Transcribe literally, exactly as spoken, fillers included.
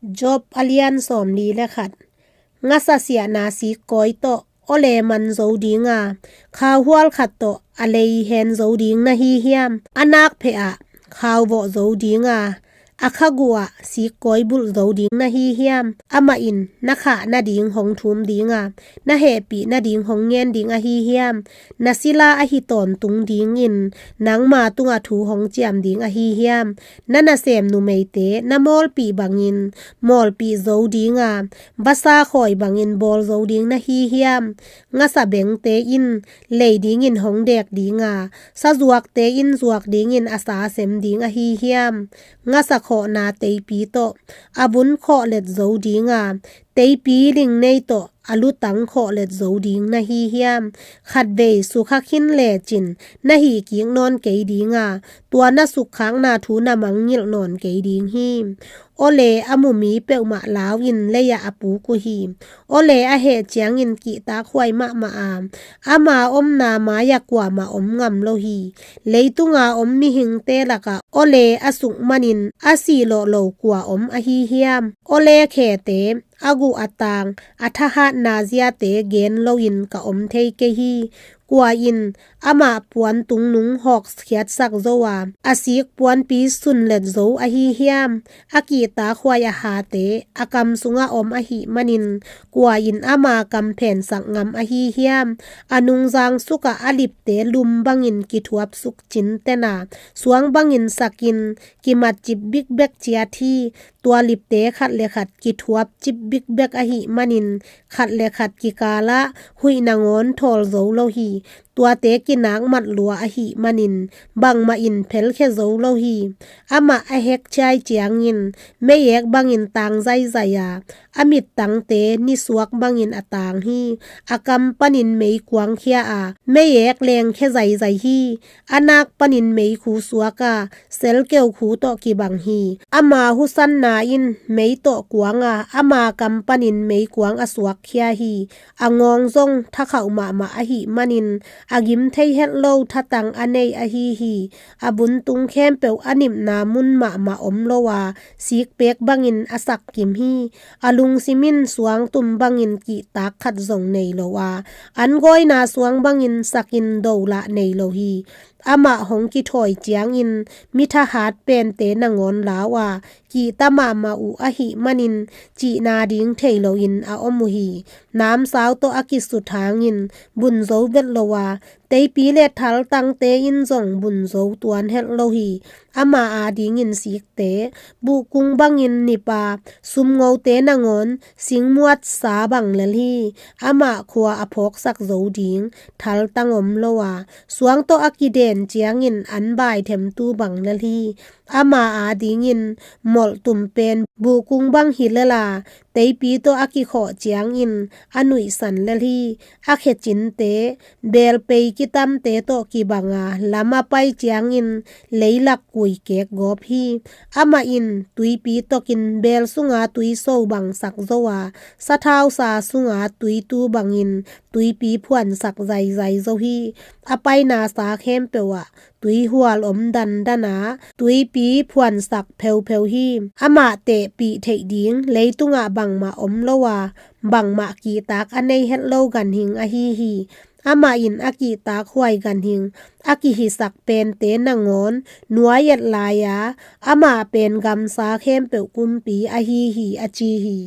Job a lian sawmli le khat. Ngasa siahna sikkawi tawh aw le man zo dinga, khauhual khat tawh a lei hen zo ding na hi hiam? A nakpheh ah khauvawh zo dinga, a khaguh ah sikkawi bulh zo ding na hi hiam? Amah in na khah nading hong thum dinga, na hehpih nading hong ngen ding ahi hiam? Na sila ahi tawntung dingin nangma tungah thu hong ciam ding ahi hiam? Na nasem numeite na mawlpih bangin mawlpih zo dinga, vasa khawi bangin bawl zo ding na hi hiam? Ngasa bengte in lei dingin hong dek dinga, sazuakte in zuak dingin a sa sem ding ahi hiam? Ngasa khawhna teipi tawh a vun khawhlet zo dinga, teipi lingnei tawh a lutang khawhlet zo ding na hi hiam? Khatvei sukha khin lecin na hih kik nawn kei dinga, tua na sukkhakna thu na mangngilh nawn kei ding hi. Aw le a mu mi peuhmah lau in lei-ah a puk uh hi. Aw le a heh ciangin kihtakhuai mahmah a, ama omna mai-ah kuamah om ngam lo hi. Leitunga om mihingte lakah aw le a suk manin a sih lawh lo kua om ahi hiam? Aw le khete, a guh a tang, a thahatna ziate gen loin ka om thei kei hi. Kua in amah puan tungnung hawkkhiatsak zo a, a sik puanpi sunlet zo ahi hiam? A kihtakhuai a hate a kam sungah om ahih manin, kua in ama kam phensak ngam ahi hiam? A nungzang sukah a lipte lum bangin kithuapsuk cintena, suang bangin sakin kimatcip bikbek ciat hi. Tua lipte khat le khat kithuapcip bikbek ahih manin, khat le khat kikalah huih nangawn thawl zo lo hi. Tuate kinak mat lua ahih manin, bangmah in phelkhia zo lo hi. Amah a hek ciai ciangin meiek bangin tang zaizai a, a mittangte nisuak bangin a tang hi. A kam panin mei kuangkhia a, meiek lengkhia zaizai hi. A nak panin meikhu suak a, selkeu khu tawh kibang hi. Ama husanna in mei tawh kuang a, ama kam panin meikuang a suakkhia hi. A ngawng zong thakhauh mahmah ahih manin, a gim thei het lo thatang a nei ahi hi. A vuntung khempeuh a nipna mun mahmah om lo a, sikpek bangin a sakkim hi. A lungsim in suangtum bangin kihtak khat zong nei lo a, an gawina suang bangin sakin dolah nei lo hi. Amah hong kithawi ciangin mi thahat pente nangawn lau a, kihta mahmah uh ahih manin cihna ding thei loin a om uh hi. Namsau tawh a kisut hangin bun zo vet lo a, teipi le thaltangte in zong bun zo tuan het lo hi. Ama adingin sikte buhkung bangin nip a, sumngote nangawn singmuat sa bang lel hi. Amah khua a phawksak zo ding thaltang om lo a, suang tawh a kiden ciangin an baithemtu bang lel hi. Ama adingin molhtum pen buhkung bang hi lel a, teipi tawh a kikhawh ciangin a nuihsan lel hi. A khecinte belpei kitamte tawh kibang a, lam a pai ciangin leilak kuikek gawp hi. Amah in tuipi tokin bel sunga tuiso bangsak zo a, sathausa sunga tuitu bangin tuipi phuansak zaizai zo hi. A paina sa khempeuh ah tuihual om dandan a, tuipi phuansak pheupheu hi. Amah tehpih theih ding leitungah bangmah om lo a, bangmah kihtak a nei het lo ganhing ahi hi. Amah in a kihtakhuai ganhing a kihisak pente nangawn nuai-et lai a, amah pen gamsa khempeuh kumpi ahi hi, a ci hi.